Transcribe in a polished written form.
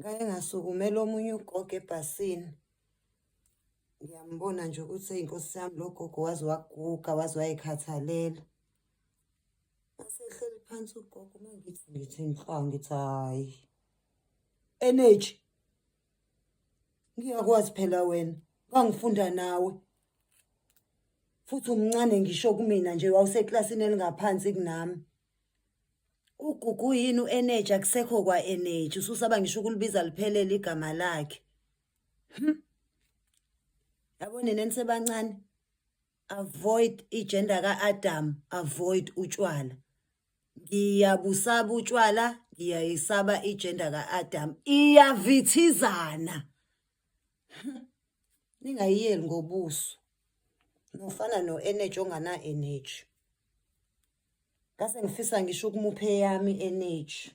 Ngake ngasukumela omunye ugogo ebhasini. Ngiyambona nje ukuthi eyi Nkosi yami lo gogo waze waguga, waze way'khathalela. Masehleli phansi ugogo uma ngithi ngithi nhla ngithi hhayi, energy. Ngiyakwazi phela wena, ngangifunda nawe. Futhi umncane ngisho kumina nje wawuseklasini elingaphansi kunami. Ugugu yini u-energy akusekho kwa-energy ususaba ngisho ukulibiza liphelele igama lakhe. Yabo nina nisebancane avoid i-gender ka-Adam, avoid utshwala. Ngiyabusaba utshwala, ngiyayisaba i-gender ka-Adam. Iyavithizana. Ningayiyeli ngobuso. Nofana no-energy ongana-energy. Ngase ngifisa ngisho ukumupha eyami energy.